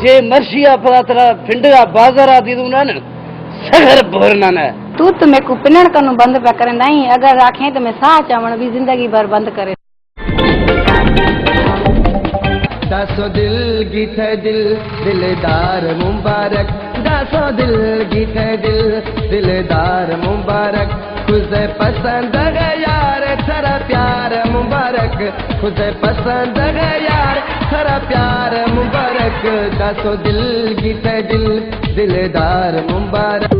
جے مرشی ءَ پدا ترا پنڈگ ءَ بازار ءَ دیدوں نہ، سگر بھرنا نہ۔ تو تو میں کو پنن کنو بند پہ کرے نہیں، اگر آکھیں تو میں ساہ چاون بھی زندگی بھر بند کرے۔ داسو دل گیت دل دلدار مبارک، داسو دل گیت دل دلدار مبارک۔ خود پسند یار ترا پیار مبارک، خود پسند یار ترا پیار مبارک۔ داسو دل گیت دل دلدار مبارک۔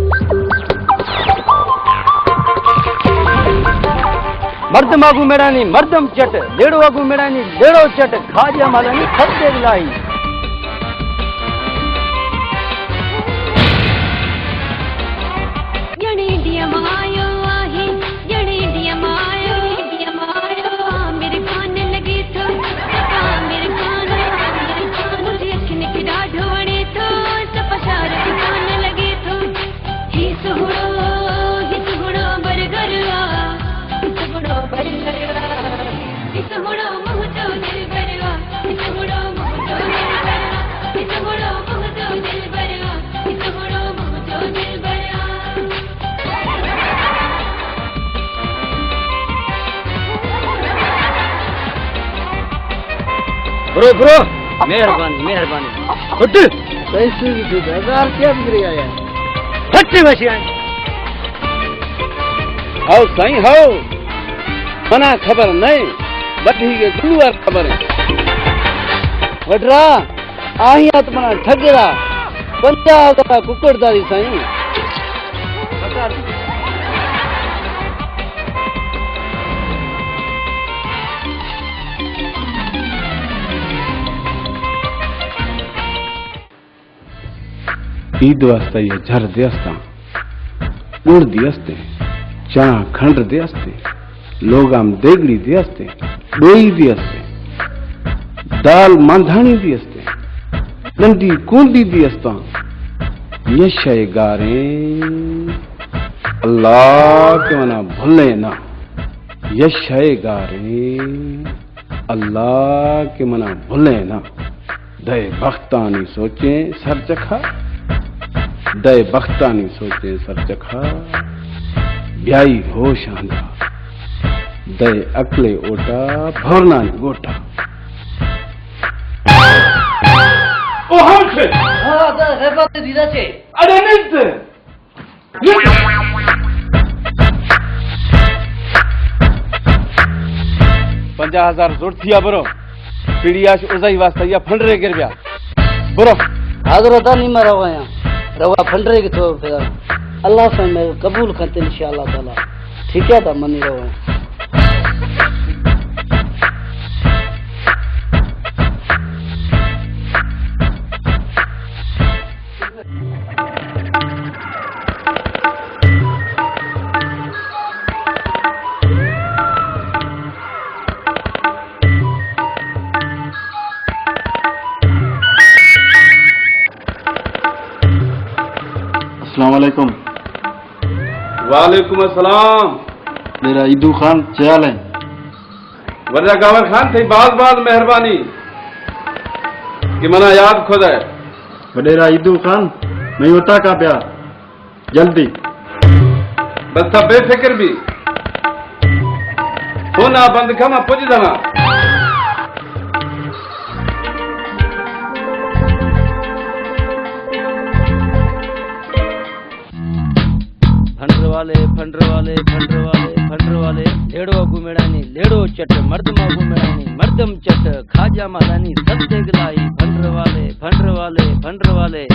مردم آگو میڑانی مردم چٹ، لیڑو آگو میڑانی لیڑو چٹ، کھاجا مالانی خط دے لائی۔ جڑیں ڈیم آیو آہی، جڑیں ڈیم آیو، ڈیم آیو، عامر خان لگے تو، عامر خان، عامر خان، مجھے اکھ نکڑا ڈھوڑے تو، سب شارق خان لگے تو۔ ہی سہڑو، ہی سہڑو برگر آ، ہی سہڑو برگر آ، ہی سہڑو مہتو دلبر آ، ہی سہڑو مہتو دلبر آ، ہی سہڑو مہتو دلبر آ، ہی سہڑو مہتو دلبر آ۔ برو، برو۔ مہربانی، مہربانی۔ ہٹ۔ پیسے بھی دے دے، ہزار کیا بگڑ گیا یار؟ ہٹ وشی آئے۔ ہاؤ سائیں، ہاؤ۔ منا خبر نہیں، بٹ ہی کے گلوار خبر ہے۔ وڈرا۔ آہی ات منا ٹھگرا، پنجاہ ہزار ککڑ داری سائیں۔ عید واسطہ یہ جھر دیستاں۔ گڑ دیستے، چنا کھنڈ دیستے، لوگام دیگڑی دیستے، ڈوئی دیستے، دال ماندھانی دیستے، ڈنڈی کوندی دیستاں۔ یہ شے گاریں، اللہ کہ منا بھلے نا۔ یہ شے گاریں، اللہ کہ منا بھلے نا۔ دئے بختانی سوچیں سرچکھا، دئے بختانی سوچیں سرچکھا، بیائی ہوش آندا، دئے عقلے اوٹا، بھورنانی گوٹا۔ او ہم چھ۔ ہاں، دا غیبت دیدا چے۔ اڑے نت۔ پنجاہ ہزار زور تھیا برو۔ پیڑی آش ازائی واسطہ یا پھنڈرے گر بیا۔ برو۔ حاضر ہوتا نہیں مرا ہوا یہاں۔ روا پھنڈرے کی تو پھر اللہ سے میں قبول کرتے انشاءاللہ تعالی۔ ٹھیک ہے، تا منی روا۔ السلام علیکم۔ وعلیکم السلام۔ میرا عیدو خان، چے حال ہے؟ وڈیرا گاور خان، تئی باز باز مہربانی کہ منا یاد کھد ہے۔ وڈیرا عیدو خان، میں ہوتا کا بیا جلدی۔ بس تا بے فکر بی۔ فون آ بند کھما پج دنا۔ پھنڈر والے، پھنڈر والے، پھنڈر والے، پھنڈر والے، لیڑو گومیڑانی لیڑو چٹ، مردما گومیڑانی مردم چٹ، کھاجا مالانی سب دیگلائی، پھنڈر والے، پھنڈر والے، پھنڈر والے۔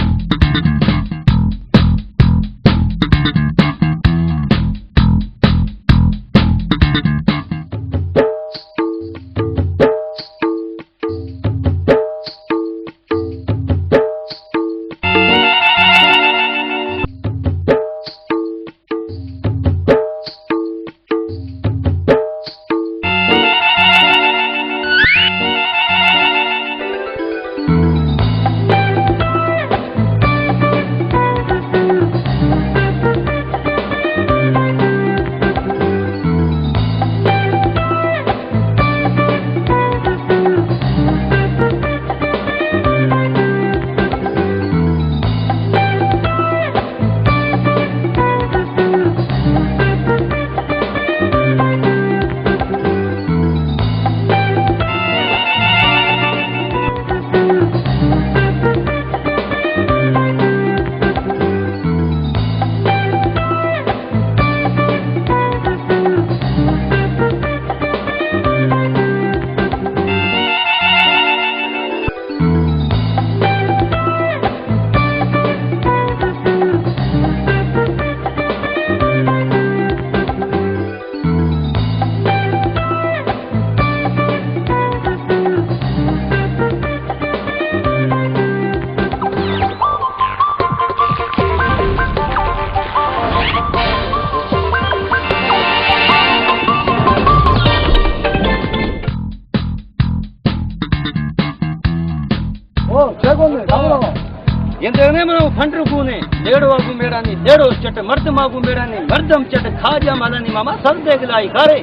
دینے منو فنڈر گونے، لیڑو آگو میڑانی، لیڑو چٹ، مردم آگو میڑانی، مردم چٹ، کھاجا مالانی ماما سر دے گلائی کارے۔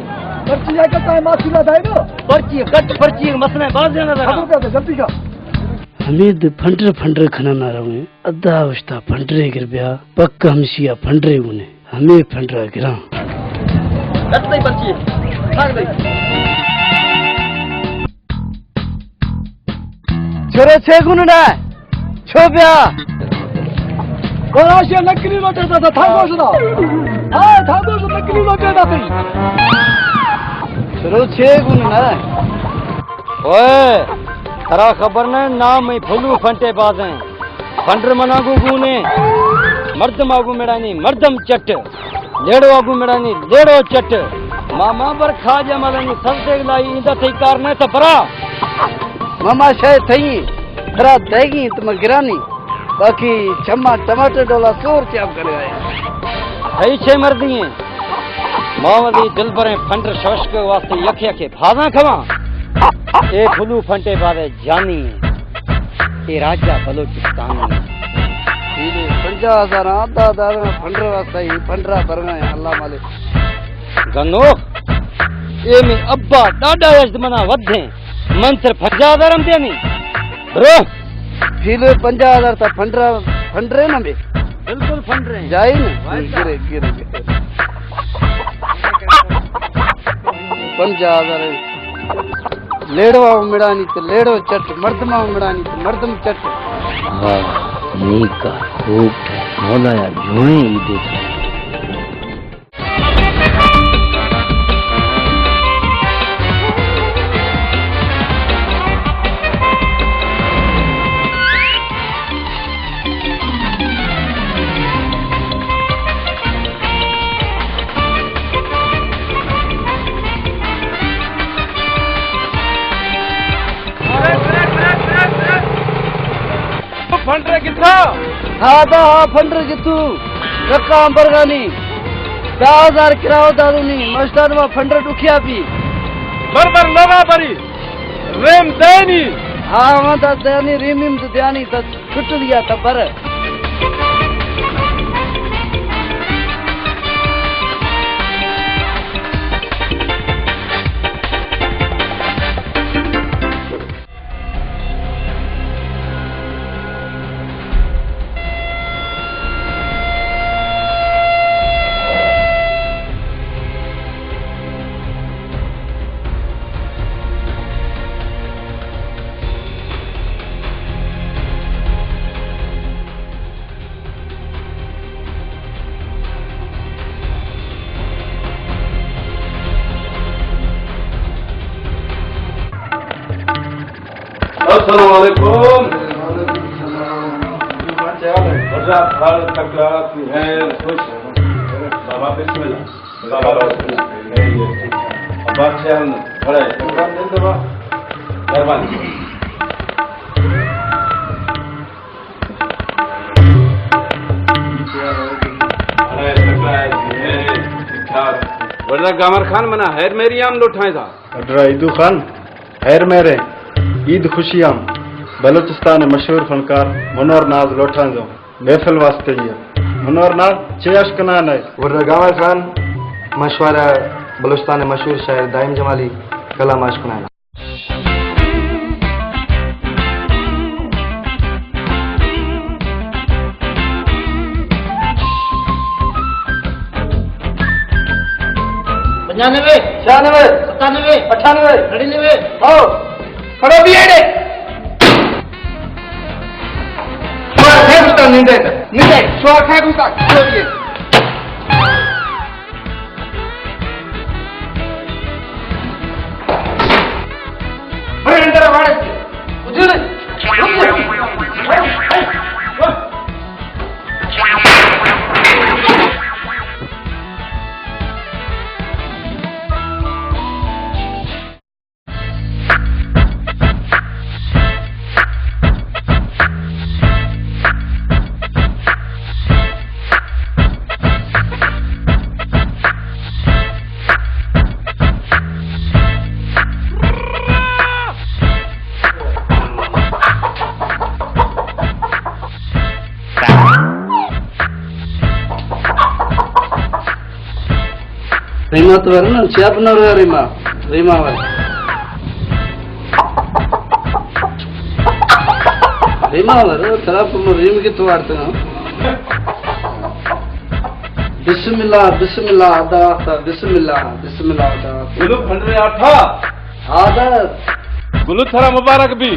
پرچی ہے کتا ہے ماسولا دائے نا؟ پرچی کٹ، پرچی مسئلہ باز دینا لگا۔ خبر پہ جلدی کا۔ حمید فنڈر فنڈر کھنا نہ رویں، ادا اشتا فنڈرے گر بیا، پک ہمشیا فنڈرے گونے۔ ہمے پنڈرا گراں۔ کت تئی پرچی؟ ٹھاک دئی۔ چرو چے گون نہ؟ چھو بیا۔ کولاش نقلی لوٹے دا تھا گوش دا۔ ہاں، تھا گوش نقلی لوٹے دا تئی۔ چرو چے گون نہ؟ اوئے، ترا خبر نہ، نام میں پھلو فنٹے بازیں۔ فنڈر منا گو گونے، مردم آگو میڑانی، مردم چٹ۔ لیڑو آگو میڑانی، لیڑو چٹ۔ ماما بر کھاجا مالانی سر دے گلائی، ایندا تئی کار نہ تھا برا۔ ماما شے تھئی، ترا دیگی تم گرانی۔ باقی چما ٹماٹر ڈولا سور چاپ کر گئے۔ ہئی چھ مردی ہیں۔ ماما دی دلبریں فنڈر شوشک واسطے یک یک بھازاں کھواں۔ اے پھلو فنٹے بازے جانی ہیں۔ اے راجا بلوچستانی ہیں۔ اے پنجاہ ہزار آتا دار فنڈر واسطہ ہی فنڈرا برنا ہے اللہ مالک۔ گنو، اے میں ابا ڈاڈا یش منا ودھیں۔ من صرف پنجاہ ہزار ہم دینی۔ برو۔ پھیلو پنجاہ ہزار تا فنڈرا، فنڈرے نا بے۔ بالکل فنڈرے۔ جائی نا؟ واہ۔ گرے، گرے، گرے۔ پنجاہ ہزار ہے۔ لیڑوا مڑانی تو لیڑو چٹ، مردما مڑانی تو مردم چٹ۔ واہ، نیکا، خوب، مولایا جوئیں عیدے۔ فنڈر کتھا؟ ہا دا ہا فنڈر جتو۔ رقم برگانی۔ دہ ہزار کراو دارونی۔ مشتان ما فنڈر ڈکھیا بھی۔ بر بر لگا بری۔ ریم دینی۔ ہا، ہاں، دا دینی، ریم ایم تو دینی، تا چھٹ دیا تا بر۔ السلام علیکم۔ بڑا حال تکڑا، تو ہے خوش؟ بابا بسم اللہ۔ بابا بسم اللہ۔ ابا چل کھڑے۔ مہربانی۔ ورنہ گامر خان منا ہیر میری ہم لوٹائیں تھا۔ اڈرا ایدو خان، ہیر میرے، عید خوشی ہم بلوچستان مشہور فنکار منور ناز لوٹائیں دو۔ محفل واسطے یہ۔ منور ناز، چے اش کنان ہے؟ ورنہ گامر خان، مشورہ بلوچستان مشہور شاعر دائم جمالی کلام اش کنان۔ پنجانوے، چھیانوے، ستانوے، اٹھانوے، نڑینوے، ہو۔ کھڑو بھی ہے رے۔ شوار کھائے گوتا، نہیں دے، نہیں دے۔ شوار کھائے گوتا، کھڑو بھی ہے۔ تو ورنہ چپ نہ رو ریما، ریما ور۔ ریما ور، ترا پہ من ریم کی تو وارتگاں۔ بسم اللہ، بسم اللہ، ادا وقت، بسم اللہ، بسم اللہ، ادا وقت۔ گلو پھنڈرے آٹھا۔ آدا۔ گلو تھرا مبارک بی۔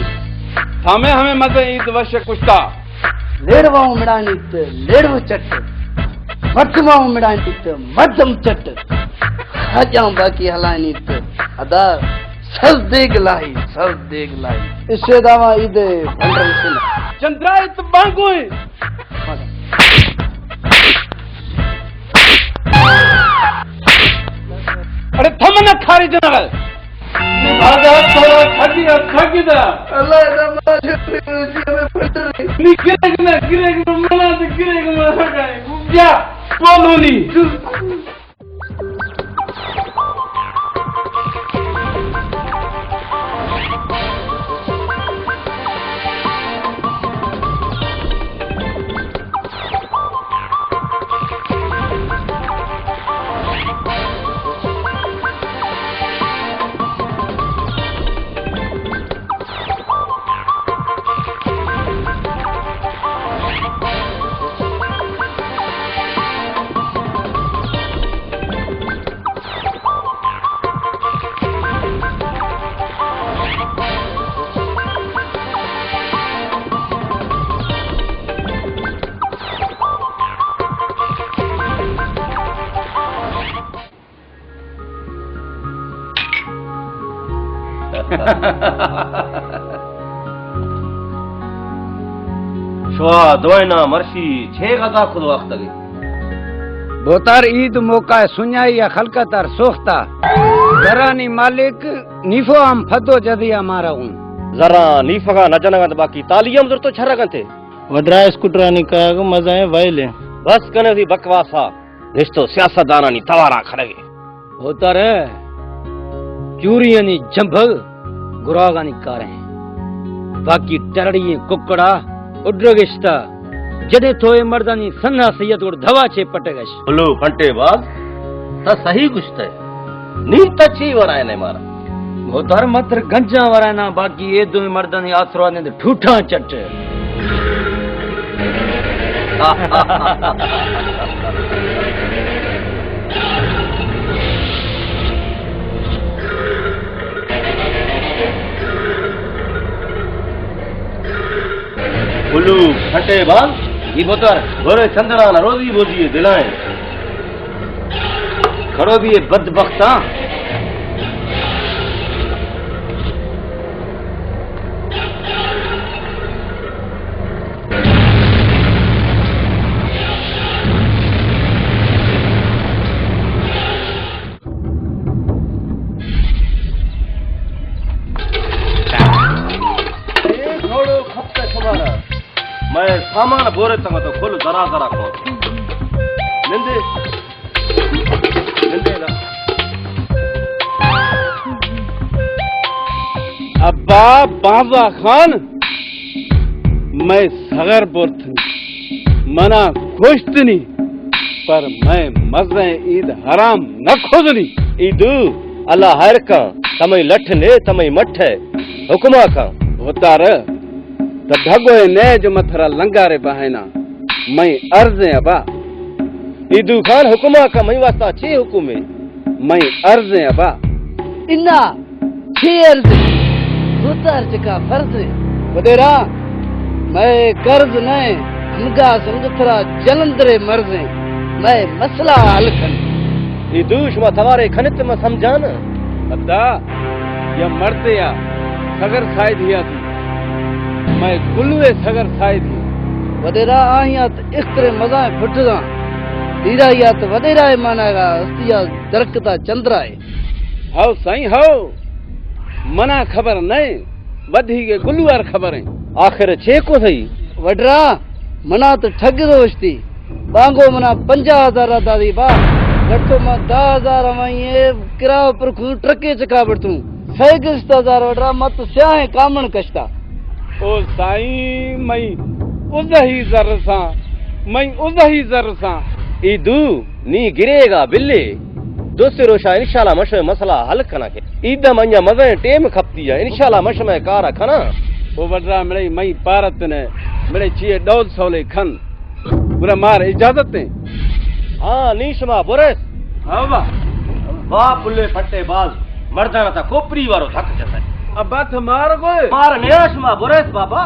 تھامے ہمیں مزے عید وش کشتا۔ لیڑواؤں مڑانیت، لیڑو چٹ۔ مردماؤں مڑانیت، مردم چٹ۔ خاجاں باقی ہلائنیت۔ ادا سز دیگ لاہی، سز دیگ لاہی۔ اسے داواں عید بھنڈر سن۔ چندرائے تو بانگوئے۔ اڑے تھمنا کھاری جنگل۔ بازار تھوڑا ٹھگی را ٹھگی دا۔ اللہ دا ما چھوٹی روزی میں پھٹری۔ نی گرے گنا، گرے گنا، منا دے گرے گنا، گئے۔ یا، کون ہونی؟ شوا دوئیناں مرشی چے غذا کھدو اختگی۔ بھوتار عید موقع سنیائی یا خلقت ار سوختا۔ زرانی مالک نیفو ہم پھدو جدیا مارا ہوں۔ زراں نیفگا نہ جنگ انت، باقی تالی ہم زرتو چھرگ انت۔ ودرا اسکوٹرانی کاگ مزائیں ویلیں۔ بس کنے وتی بکواسا۔ نشتو سیاستدانانی توارا کھڑگے۔ ہوتر، چوریانی جنبگ گراگانی کاریں۔ باقی ٹرڑی ککڑا اڈرگشتا۔ جدے تو اے مردانی سنہ سید گڑ دھوا چے پٹگش۔ بلو گھنٹے باز، تا صحیح گشتہ۔ نی تا چی ورائے نے مارا؟ ہوتر متر گنجاں ورائے نا، باقی اے دوئیں مردانی آسرا نے ٹھوٹاں چٹ۔ الو پھٹے بال۔ جی بوتر۔ گورے چندران روزی بوجی دلائیں۔ کھڑو بھی اے بدبختاں۔ اے گھوڑو کھپتا شمارا۔ میں سامان بورے تنگا تو کھل ذرا ذرا کھول۔ نندے۔ ابا بانزا خان، مئے سغر برتنی، منا کشتنی، پر مئے مزن عید حرام نہ کھزنی۔ عیدو، اللہ حیر کن، تمئی لٹھ نے، تمئی مٹھ ہے، حکما کن۔ وتار، تو ڈھگوئے نئے جو من تھرا لنگارے بہائیناں۔ مئیں عرضیں ابا۔ عیدو خان حکما کن، مئیں واسطہ چے حکمے؟ مئیں عرضیں ابا۔ انا چے عرضیں؟ ہوتار چکا فرضیں۔ ودیرا، مئے قرض نئے، ہمگا سنگترا جلندرے مرضیں۔ مئے مسئلہ حل کن۔ عیدو شما توارے کھنت من سمجھان۔ ادا، یا مردے یا سگر سائد ہیا تھی۔ مئے گلوے سگر سائد ہی۔ ودیرا آہیات اخترے مزائیں پھٹگاں۔ دیرا یات ودیرا مانا گا ہستیا درکتا چندرائے۔ ہاو سائیں ہاو۔ منا خبر نئے۔ بدھی کے گلوار خبریں۔ آخر چے کو سہی؟ وڈرا، منا تو ٹھگ دوشتی۔ بانگو منا پنجاہ ہزار را دادی با۔ گڑتو ما دہ ہزار ہمائی اے کرا پر کھو ٹرکے چکا بڑتوں۔ سئے گشت ہزار وڈرا مت سیاہیں کامن کشتا۔ او سائیں، مئی ازہی زر ساں، مئی ازہی زر ساں۔ ای دو نی گریگا بلے۔ دو سے روشا انشاءاللہ من شمئے مسئلہ حل کناں کہ عید ءَ من یا مزن ٹیم کپتی ءَ، انشاءاللہ من شمئے کار ءَ کناں۔ او بڈرا مڑے مئی پارت نے، مڑے چیئے ڈول سولے کھن۔ گڑا مار اجازت ایں؟ ہاں، نی شما برس۔ ہاں با۔ واہ پلے پھٹے باز، مردان تا کوپری وارو تھک جتا ہے۔ ابا تھا مار گوئے۔ مار نیا شما برس بابا۔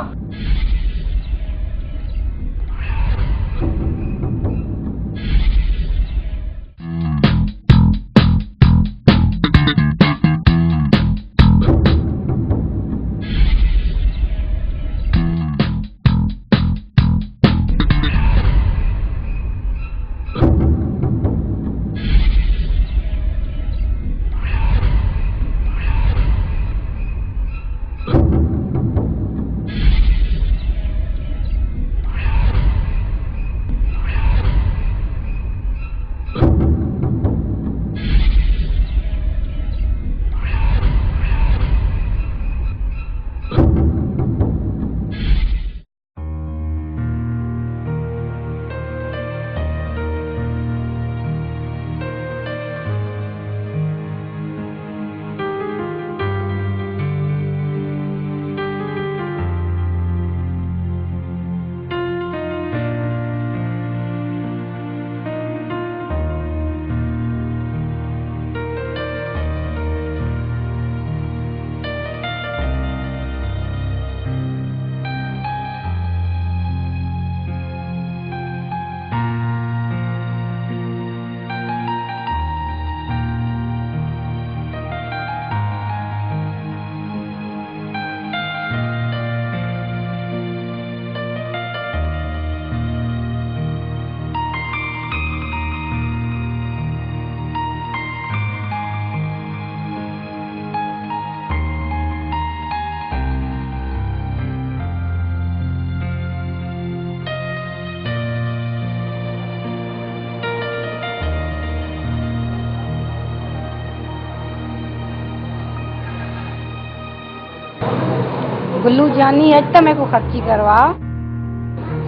گلو جانی، اچ تو میکو خرچی کروا۔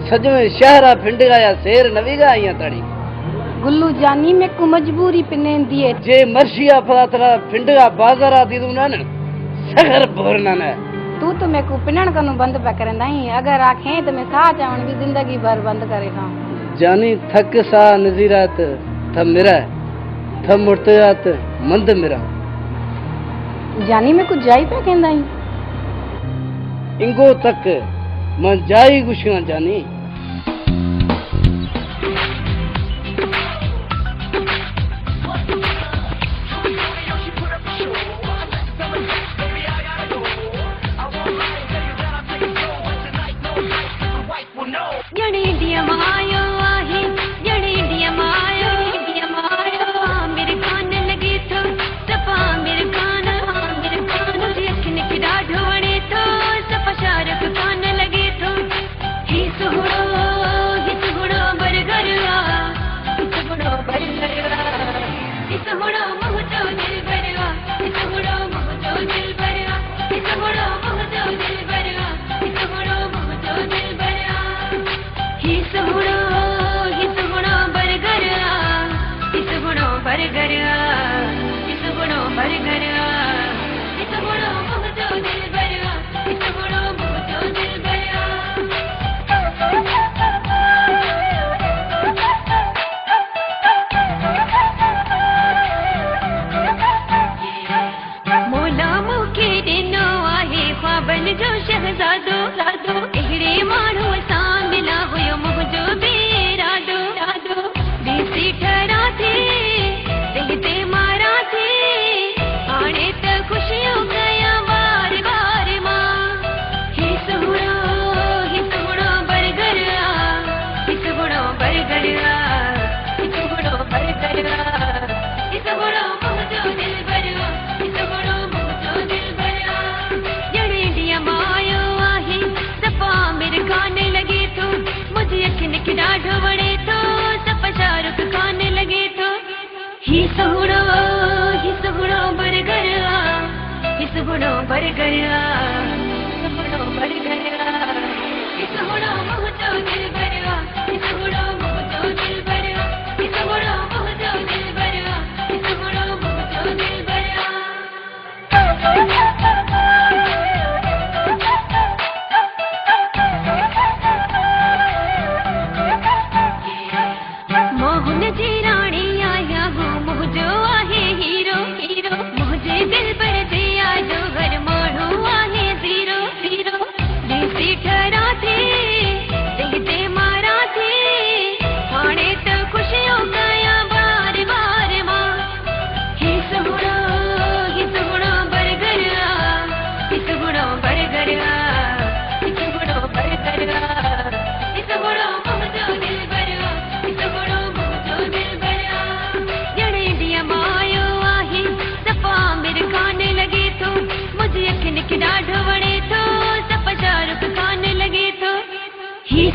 سجویں شہرا پھنڈگا یا سیر نویگا آئیاں تڑی۔ گلو جانی، میکو مجبوری پنین دیے۔ جے مرشیا پدا ترا پھنڈگا بازارا دیدوں نہ، سغر بورنا نہ۔ تو تو میکو پنن کنو بند پہ کرندائیں، اگر آکھیں تو میں ساہ چاون بھی زندگی بھر بند کرے تھا۔ جانی تھک ساہ نزیرات تھا میرا۔ تھا مرتگات مند مرا۔ جانی میں کچھ جائی پہ کہندائیں۔ انگو تک من جائی گشیاں جانی۔ جڑیں ڈیم آیو آہی، جڑیں ڈیم آیو، ڈیم آیو، عامر خان لگے تو، صفا عامر خان، عامر خان، مجھے اکھن کی ڈاڈھ وڑے تو، صفا شاہ رخ خان لگے تو۔ ہی سہڑو، ہی سہڑو برگر آ، ہی سہڑو برگر آ۔ ہی سہڑو مہجو دلبر آ، ہی سہڑو مہجو دلبر آ، ہی سہڑو مہجو دلبر آ، ہی سہڑو مہجو دلبر آ۔ ہی سہڑو، ہی سہڑو برگر آ، ہی سہڑو برگر آ، ہی سہڑو برگر آ، ہی سہڑو مہجو دلبر آ، ہی سہڑو مہجو دلبر آ۔ مولا موکي ڏنو آهي خوابن جو شهزادو، اهڙي ماڻهو سان ملان هيو منهنجو به ارادو. ڏسي ٺهران ٿي، دل تي ماران ٿي، هاڻي ته خوشيون ڪيان بار بار مان. هي سهڻو، هي سهڻو برگر آ، هي سهڻو برگر آ، هي سهڻو برگر آ، هي سهڻو منهنجو دلبر آ، هي سهڻو منهنجو دلبر آ. ڄڻ انڊيا مان آيو آهي، صفا عامر خان لڳي ٿو، منهنجي اکين کي ڏاڍو وڻي ٿو، صفا شاهه رخ خان لڳي ٿو. هي سهڻو، هي سهڻو برگر آ، هي سهڻو برگر آ، هي سهڻو برگر آ. هي سهڻو منهنجو دلبر آ، هي سهڻو منهنجو دلبر آ، هي سهڻو منهنجو دلبر آ، هي سهڻو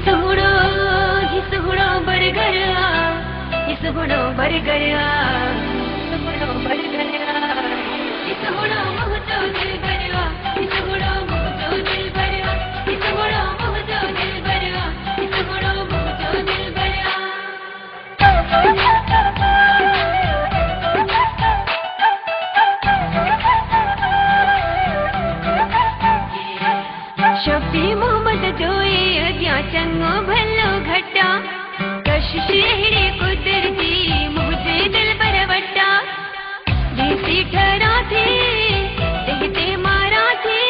سہڑو، ہی سہڑو برگر آ، ہی سہڑو برگر آ، ہی سہڑو برگر آ، ہی سہڑو موہ تو دلبر آ، ہی سہڑو موہ تو دلبر آ، ہی سہڑو موہ تو دلبر آ، ہی سہڑو موہ تو دلبر آ۔ شفیع محمد جوئی اگیاں چنگو بھلو گھٹا، کشش اہڑی قدرتی مجھے دلبر وٹا۔ دیسی ٹھہرا تھے، دہتے مارا تھے،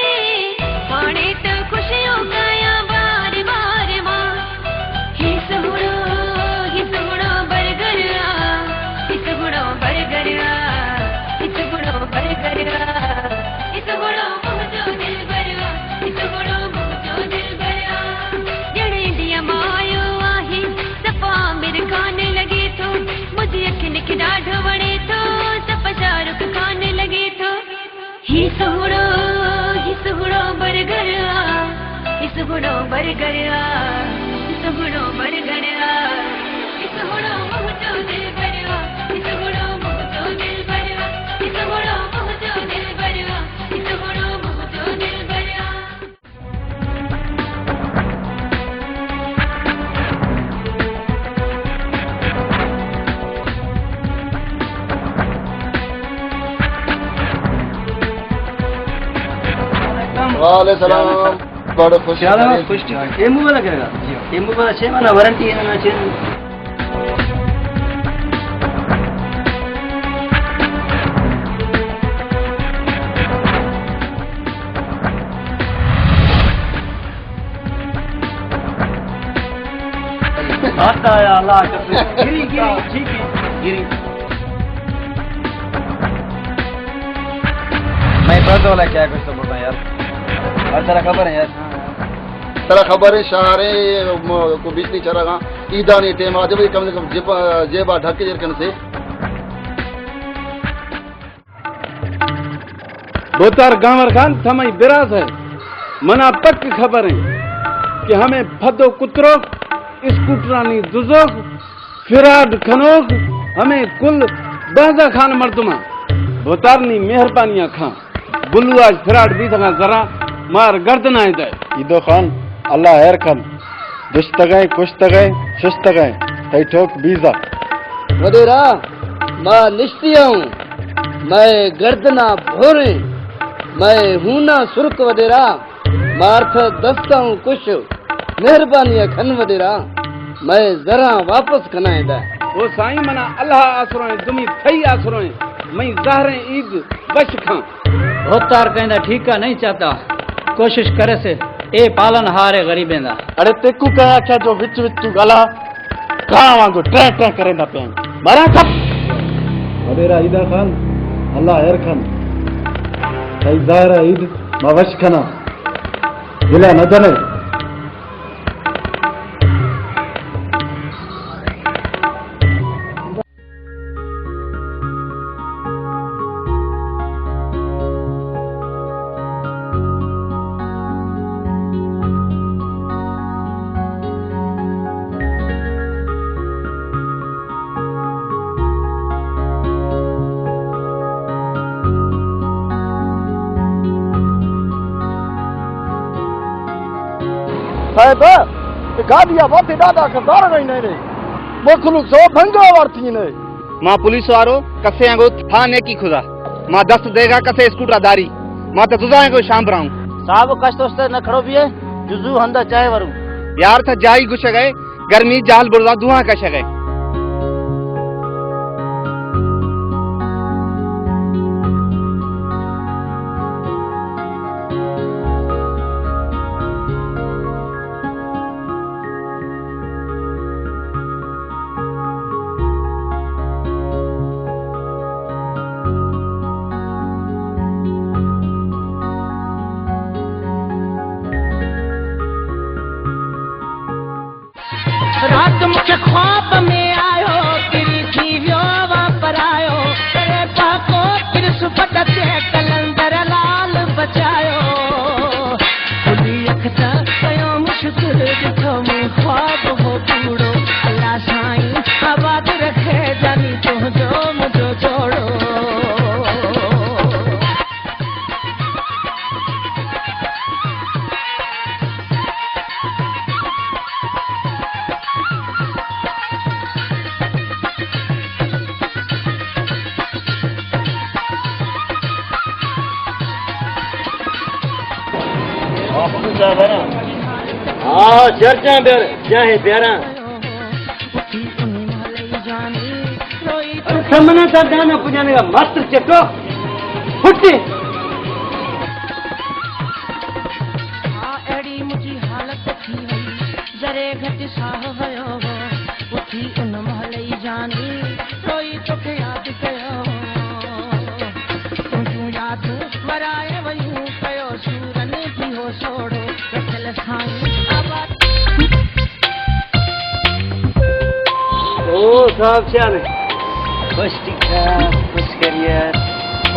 پاڑے تو خوشیوں کا یا بار بار ماں۔ ہی سہڑو، ہی سہڑو برگر آ، ہی سہڑو برگر آ، ہی سہڑو برگر آ، ہی سہڑو موہ تو دلبر آ، ہی سہڑو موہ تو دلبر آ۔ جڑے دیا مایو آہی، صفا عامر خان لگے تو، مجھے اکھن کے ڈاڈھ وڑے تو، صفا شاہ رخ خان لگے تو۔ ہی سہڑو، ہی سہڑو برگر آ، ہی سہڑو برگر آ، ہی سہڑو برگر آ، ہی سہڑو موہ تو دلبر آ، ہی سہڑو موہ تو دلبر آ، ہی سہڑو موہ تو دلبر آ، ہی سہڑو موہ تو دلبر آ۔ وعلیکم السلام۔ بڑو خوش، خیال ہے، آمدید۔ خوش ٹھیک۔ یہ موبائل کرے گا؟ جی۔ یہ موبائل اچھے والا وارنٹی ہے نا، اچھے۔ آتا ہے اللہ کا۔ گری، گری، ٹھیک ہے، گری۔ میں پتہ والا کیا کچھ تو بولتا یار۔ اور ترا خبر ہے یار۔ ترا خبر ہے شہر ہے، م-، کو بجلی چرا گا۔ عیدانی ٹائم آ جب کم سے کم جیب، جیبا ڈھک کے کن سے۔ بوتار گانور خان، تمئی براس ہے، منا پک خبر ہیں کہ ہمیں پھدو کتروک، اسکوٹرانی دزوک، فراڈ کنوک، ہمیں کل بازا خان مردماں بوتارنی مہربانیاں کھاں۔ بلو آج فراڈ بیتگاں زراں مار گردنائیں دے۔ عیدو خان، اللہ ہیر کن۔ دشتگئے، کشتگئے، ششتگئے، تئی ٹوک بیزا۔ ودیرا، ما نشتی ہوں، مئے گردنا بھوریں، مئے ہونا سرک ودیرا، مارتھ دستا ہوں کش، مہربانی کھن ودیرا، مئے زراں واپس کنائیں دا۔ او سائیں منا اللہ آسرو ہیں، دمی تھئی آسرو ہیں، مئی زہریں عید وش کھاں۔ بھوتار کہیں دا ٹھیکا نہیں چاہتا، کوشش کرے سے اے پالن ہارے غریبیں دا۔ اڑے تیکو کہا آکھیا جو وچ وچ تو گالا کاں وانگو ٹریں ٹریں کریندا پیا۔ مارا چپ۔ وڈیرا عیدا خان، اللہ ہیر کھن۔ تئی ظاہر عید ما وش کھنا۔ دلا نہ جنے۔ صاحب، اے گاڈی ءَ وت دادا کردار گئی نہیں رہی۔ مخلوق سو بھنگا ورتی نے۔ ما پولیس وارو کسے آں گو تھا نیکی خدا۔ ما دست دیگا کسے اسکوٹر داری۔ ما تے دزا کو شام براؤں۔ صاحب کشت است نہ کھڑو بیے، جزو ہندا چاہے وروں۔ یار تھا جائی گشگئے، گرمی جہل برزا دھواں کشگئے۔ رات مجھے خواب میں آیو، تیری جیویو واپر آیو، تیرے پاکو ترس پٹتے قلندر لال بچایو۔ کھلی اکھ تا کیو مشکل ڈٹھو مون ہاں، چرچاں بیار، جاہے بیاراں۔ سمنا تا دانا پجانے کا ماتر چٹو۔ پھٹے۔ آ اڑی مجھے حالت تھی ہوئی، ذرے گھٹ ساہ ہوئے ہو۔ اٿي ان مهلئي جاني، روئي توکي ياد ڪيو. تنهنجون يادون ورائي ويون، ڪيو سورن جي هو سوڙو، رکيل سائين آباد. او صاحب، ڇا حال اي؟ خوش، ٺيڪ ٺاڪ، خوش خيريت.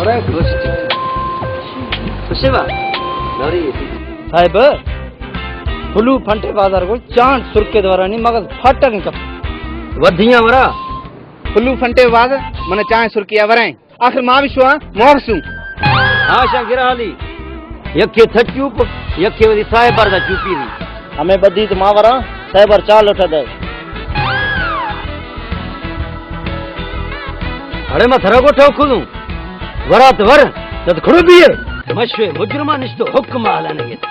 اڙي خوش، ٺيڪ ٺاڪ. خوش اي با؟ نوري. صاحب، پلو پنٽي بازار ڪو چانه سرڪي دوراني مغز ڦاٽڪ ڪپ. وديان ورا. پلو پنٽي بازار من چانه سرڪي ورائين. آخر ما به شوان مور سون. آشا گرا حالي. يڪي ٿچو پ، يڪي وري صاحب بردا چوپي دي. همي بدي ته ما ورا، صاحب بر چا لوٽا دي. اڙي ما ٿرا ڪو ٺوڪ کدون. ورات ور، تد کھڑو بیئے. مشوے مجرمان نشتو حکم آلا نگیت.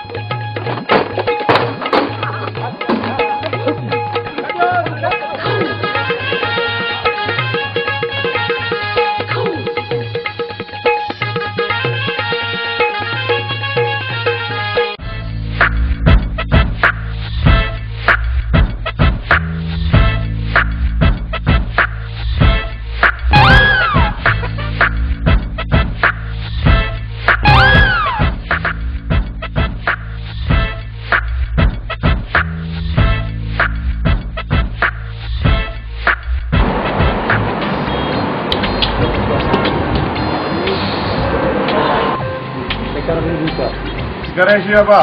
کرے شی ابا.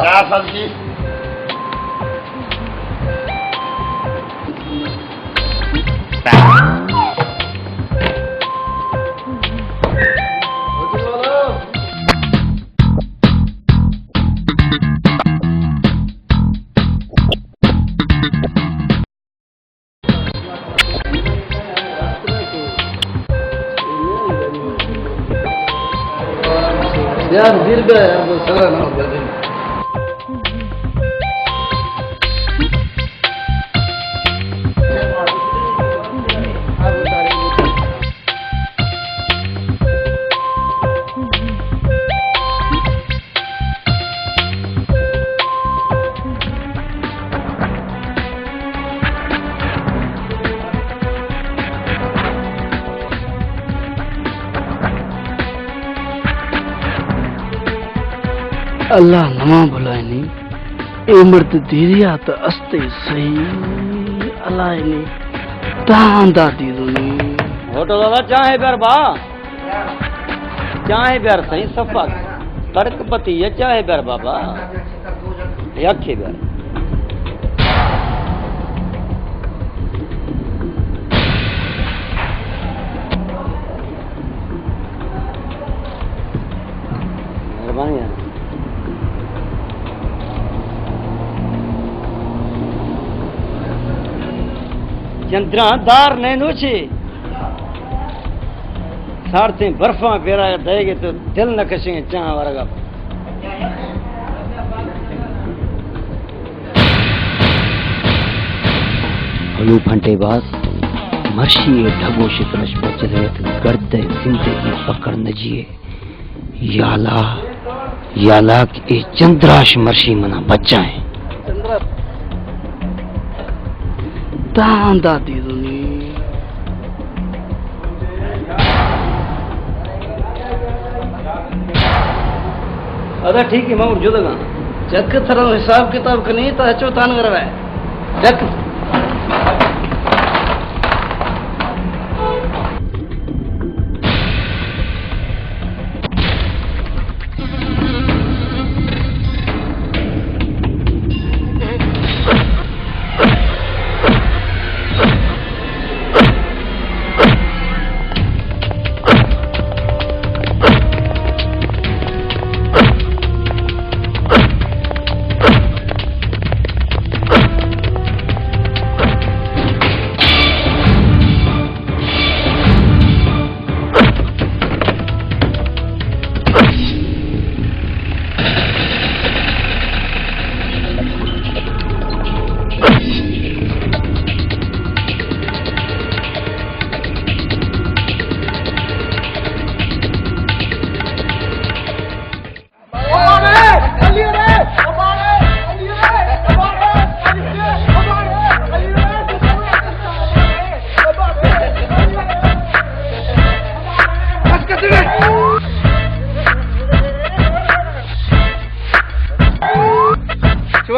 یار، دیر بیا یار، سر نہ ہو گیا. اللہ نواں بلائنی، اے مرد دیریا تو استے سہی، الائنی تاں دادی دونی. ہوٹل والا چاہے بر با، چاہے بر سہی صفا کڑک پتی ہے، چاہے بر بابا. یکے بر. مہربانی ہے. چندراں دار نینو چے. سارتیں برفاں پیرا دئیگے تو دل نہ کشیں چاں ورگا. ہلو پھنٹے باز، مرشی اے ڈھگو شکلش بچ رہے تو گرد زندگی پکڑ نہ جیے. یالا، یالا کہ اے چندراش مرشی منا بچائیں. تاں دادی دونی. ادا ٹھیک ہے، میں اٹھ جو دگا. چک تھرا حساب کتاب کنی تا اچو تان گروا ہے. چک.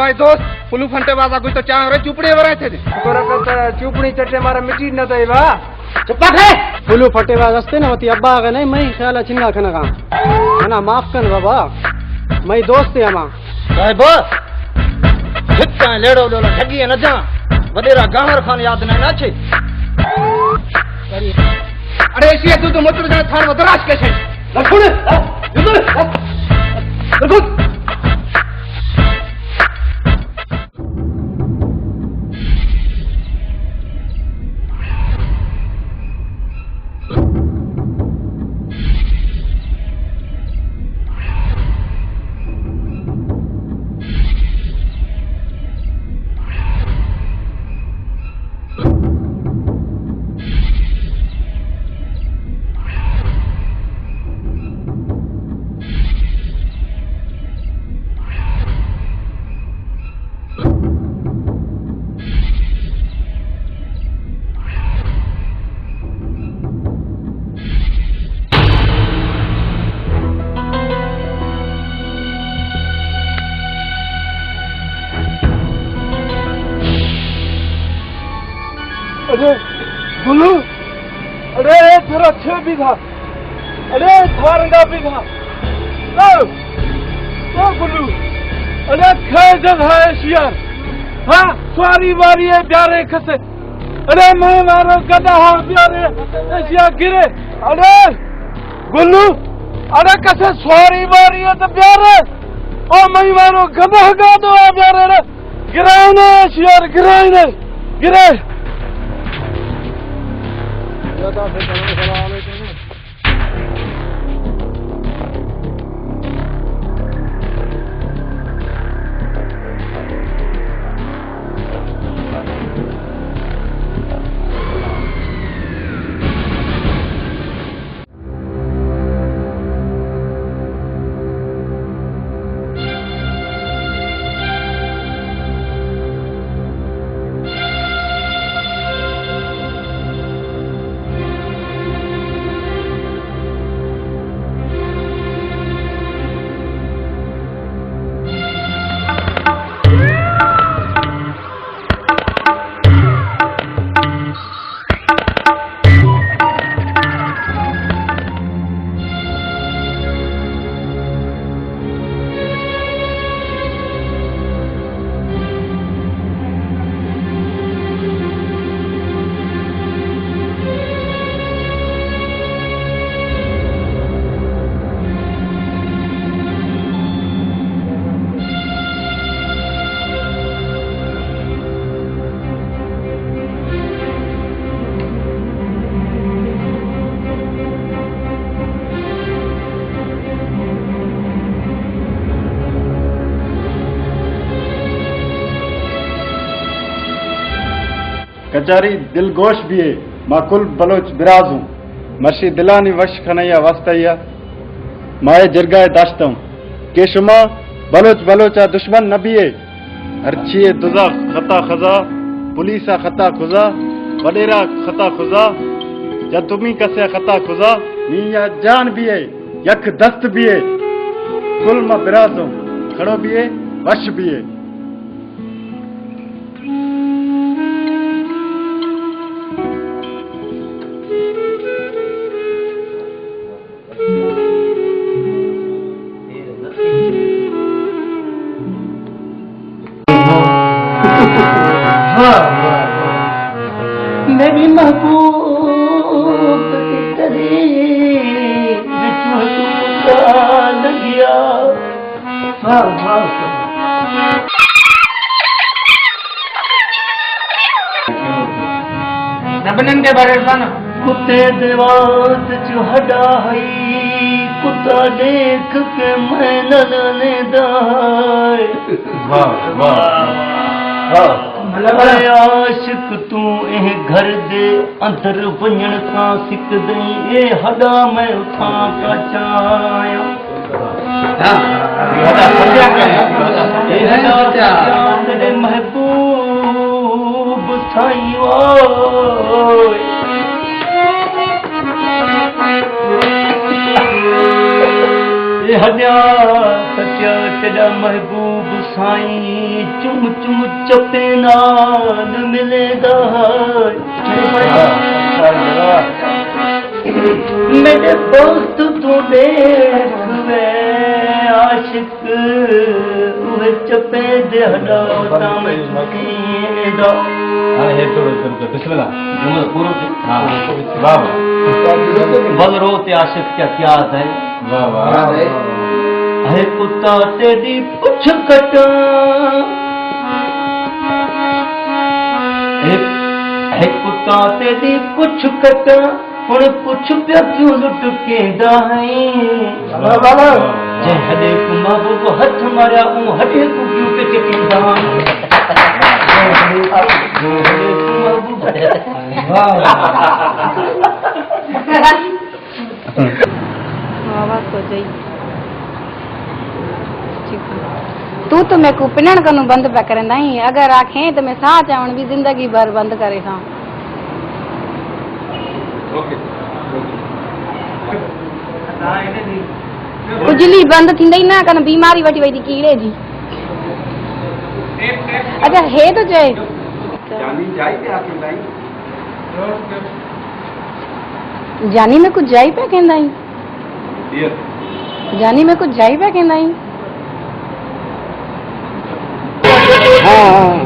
اے دوست، پلو پھنٹے بازا گوشتو چانگ رے چوپڑی ورائے تھے دے۔ تو رکھتا چوپڑی چٹے مارا مٹی نہ دے با۔ چپ کر۔ پلو پھنٹے باز ہستے نا، وتی ابا آگے نہیں، میں خیال ہے چنگا کھنا کام۔ منا معاف کن بابا، میں دوست ہے ہما۔ صاحب، ہچ کائیں لیڑو لولا ٹھگی نہ جان۔ وڈیرا گاہر خان یاد نہیں نہ چھے۔ اڑے ایشی تو تو متر جان تھان ودراش کے چھے۔ لکھوڑے، لکھوڑے، لکھوڑے۔ اڑے گلو، اڑے تھرا چھ بیگھا، اڑے تھارنگا بیگھا۔ او، او گلو، اڑے کھے جگہ ہے شیار؟ ہاں، سواری واری ہے، بیارے کسے۔ اڑے میں مارو گدا ہاں، بیارے ایشیا گرے۔ اڑے گلو، اڑے کسے سواری واری ہے تو بیارے۔ او میں مارو گدا گادو ہے، بیارے۔ گرائنے شیار، گرائنے، گرائے۔ کچاری دلگوش بیئے، ما کل بلوچ برازوں، مرشی دلانی وش کنیا واسطہ یا ما اے جرگہ ء داشتوں کہ شما بلوچ بلوچ ء دشمن نہ بیئے۔ ہرچی ء دزا خطا خزا، پولیس ء خطا خزا، وڈیرا خطا خزا، یا دومی کسے ء خطا خزا، نی یا جان بیئے، یک دست بیئے، کل ما برازوں، کھڑو بیئے، وش بیئے۔ میری محبوب تیری وچ محبوب کا لگیا۔ واہ، واہ۔ نہ بنن دے بارے عرفان۔ کتے دے وات چ ہڈا ہئی، کتا دیکھ کے میں نہ لینے دائے۔ واہ، واہ، واہ۔ مطلب اے عاشق توں اے گھر دے اندر ونجن کاں سکدیں، اے ہڈا میں اتھاں کا چایا۔ ہاں۔ اے ہڈا سچا ہے۔ تیرے محبوب سائیں اوئے۔ اے اڄا ستیا تیݙا محبوب سائیں، چم چم چپیندا نہ ملیندا۔ میݙے بخت توں ݙیکھ وے عاشق، اوہے چپیندے ہݙا تاں میں چکیندا۔ ہاں، یہ تو بسم اللہ۔ جملہ پورا تھی۔ ہاں۔ واہ واہ۔ بل روتے عاشق کیا کیا ہے۔ واہ واہ۔ ہے پتا تیری پچھ کٹاں۔ ہے، ہے پتا تیری پچھ کٹاں۔ ہݨ پچھ پیا کیوں لٹکیندا ہیں؟ واہ واہ۔ جے ہݙے کوں محبوب ہتھ ماریا، اوں ہݙے کوں کیوں پچکیندا ہیں؟ جے ہݙے کوں محبوب۔ واہ واہ۔ واہ واہ، سوجائی۔ ٹھیک ہے۔ تو تو میکوں پنݨ کنوں بند پیا کریندا ہیں، اگر آکھیں تو میں ساہ چاوݨ بھی زندگی بھر بند کریساں۔ اوکے۔ اجلی بند تھیندئی نہ کن بیماری وٹی وئی دی کیڑے جی۔ اچھا، ہے تو چاہے۔ جانی جائی پہ آکھیں بھائی۔ جانی میں کچھ جائی پہ کہندا ہی۔ جانی میں کچھ جائی پہ کہندا ہی۔ ہاں، ہاں۔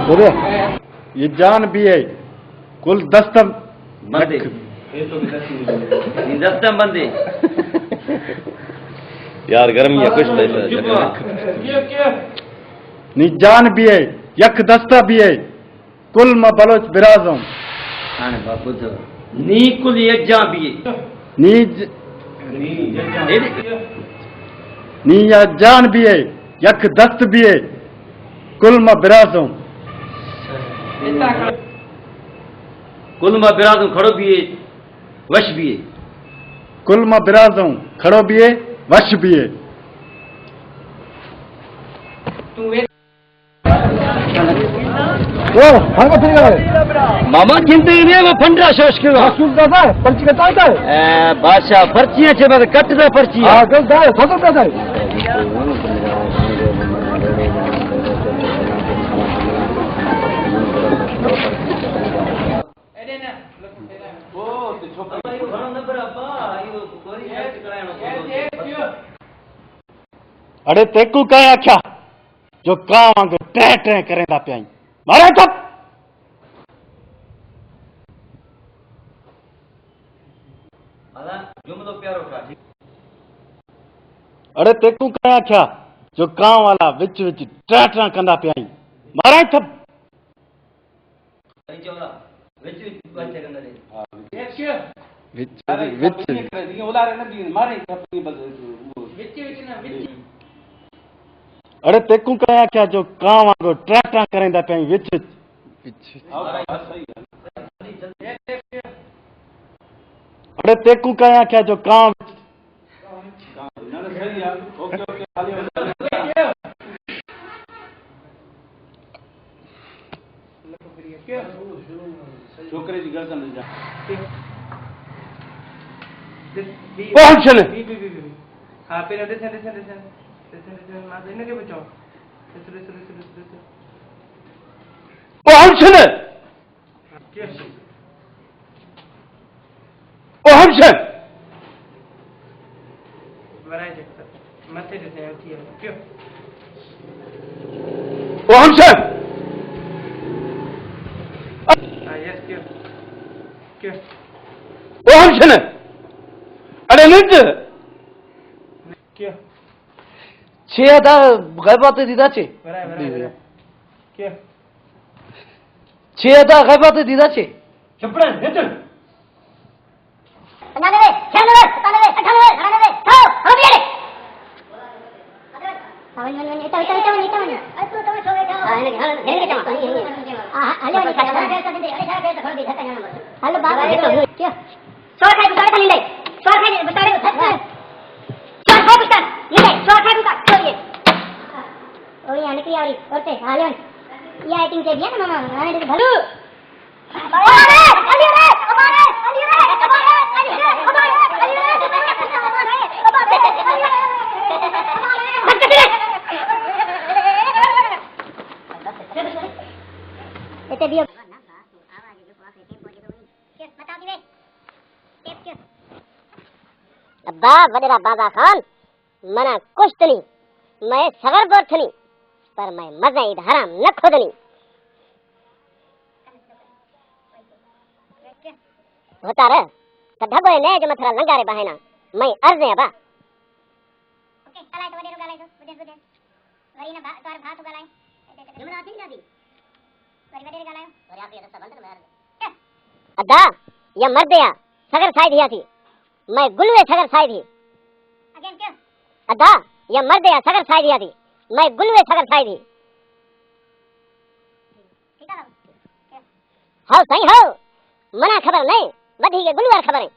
بولے۔ یہ جان بھی ہے، کل دستم بندے۔ دستم بندے۔ یار، گرمی ہے، کچھ تو ایسا۔ نی جان بھی ہے، یک دستہ بھی ہے، کل ما بلوچ برازوں۔ ہاں، بابو تو۔ نی کل یک جان بھی ہے۔ نی ج-، نی یک جان بھی ہے، یک دست بھی ہے، کل ما برازوں۔ کل ما برازوں کھڑو بیے، وش بیے۔ کل ما برازوں کھڑو بیے، وش بیے۔ او، ہنگا پھر گئے۔ ماما گندے نے وہ پنڈرا شوش کے۔ ہاں، کیوں دادا، پرچی کٹا ہے؟ اے، بادشاہ، پرچی ہے، چھ بار کٹ دا پرچی ہے۔ ہاں، گل دا، فصل دا۔ اڑے تیکو کئے آکھیا جو کاں وانگو ٹیں ٹیں کریندا پیائیں؟ مارے چپ! اڑے تیکو کئے آکھیا جو کاں والا وچ وچ ٹیں ٹیں کندا پیائیں؟ مارے چپ! وچ، وچ، وچ۔ اڑے تیکوں کئے آکھیا جو کاں وانگو ٹراٹاں کریندا پئیں وچ وچ۔ وچ وچ۔ اڑے تیکوں کئے آکھیا جو کاں وچ۔ چھوکرے دی گردن دے جا۔ او ہم چلے۔ ہاں، پہلے دسن، دسن، دسن۔ دسن، دسن، ماں دسن کے بچاؤ۔ دسن، دسن، دسن، دسن، دسن۔ او ہم چلے۔ او ہمشہ۔ او ہمشہ۔ او ہمشہ۔ اڑے نٹ۔ چے ادا غیبات دیدا چے؟ چے ادا غیبات دیدا چے؟ چپڑے، ہچن۔ پنجانوے، چھیانوے، ستانوے، اٹھانوے، نڑانوے، سو، ہم بھی اڑے۔ ہاں، ون، ون، ون، اٹھا، اٹھا، اٹھا، ون، اٹھا، ون۔ ہاں، ہن، ہن، ہن، ہن۔ ہاں، ہاں، ہلو، ہلو، ہلو۔ ہلو، بابا، کیا؟ سو کھائے، سو کھائے، سو کھائے، سو کھائے، سو کھائے، سو کھائے۔ او، یہ نکلی آوری، اور تے، ہاں، لیون۔ یہ ایٹنگ کے دیا نا، ماما، ہاں، یہ بھلو۔ ہمارے، علی رے، ہمارے، علی رے، ہمارے۔ ابا وڈیرا بازا خان، منا کشتنی، مئے سغر برتنی، پر مئے مزن اید حرام نہ کھدنی۔ ہوتا رہ، تڈھا بوئے نئے جو متھرا لنگارے بہینا، مئے عرض ہے ابا۔ اوکے، گالائے تو وڈیرو گالائے تو، بدیس بدیس۔ وری نہ بھا-، توار بھا تو گالائے۔ جملہ آتی نہیں آتی۔ وری وڈیرے گالائے۔ وری آخری دستا بند نہ یار۔ ادا، یا مردے آ، سگر سائے دیا تھی۔ مئے گلوے سگر سائے دی۔ اگین کیا؟ ادا، یا مردے آ، سگر سائے دیا تھی۔ مئے گلوے سگر سائے دی۔ ٹھیک ہے بابا۔ کیا؟ ہاؤ سائیں ہاؤ۔ منا خبر نہیں، بدھی کے گلوار خبر ہے۔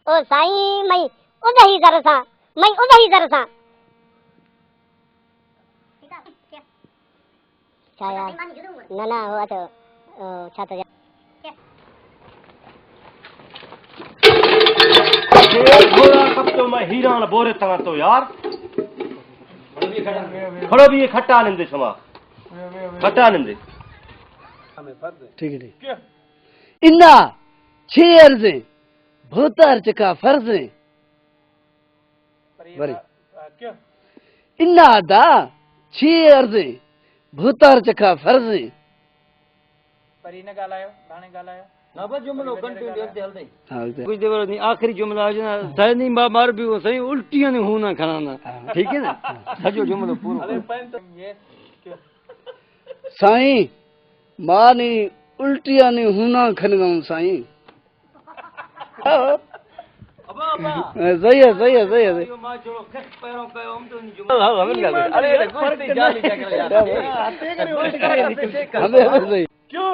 او سائیں، مئیں ادہی زر ساں، مئیں ادہی زر ساں۔ چایا؟ نہ، نہ، ہو، اچھا، او، چھت جا۔ اے گھوڑا کب تو میں ہیران بورے تاں تو یار۔ کھڑو بھی یہ کھٹا نندے شما۔ کھٹا نندے۔ ٹھیک ہے، ٹھیک۔ انا چھ عرضیں، بھوتار چکا فرضیں۔ بری۔ انا دا چھ عرضیں، بھوتار چکا فرضیں۔ پری نہ گالایو، دانے گالایو۔ نہ بس جملو کنٹینیو ہلدے، ہلدے۔ ہاں، ہلدے۔ کچھ دیر نہیں، آخری جملہ ہے نا، سائیں با مار بھی وہ سائیں الٹیاں نے ہونا کھانا۔ ہاں۔ ٹھیک ہے نا؟ سجو جملو پورو۔ ارے پین تو یہ کیا؟ سائیں، مانی الٹیانی ہوناں کھنگاؤں سائیں۔ ابا، ابا۔ صحیح ہے، صحیح ہے، صحیح ہے، صحیح۔ ماں چھوڑو، کھٹ پیروں پہ ہم تو نہیں جملہ۔ ہاں، ہاں، ہمیں کیا؟ ارے، ارے، گوشت جالی کیا کرے یار؟ ہمیں، ہمیں صحیح۔ کیوں؟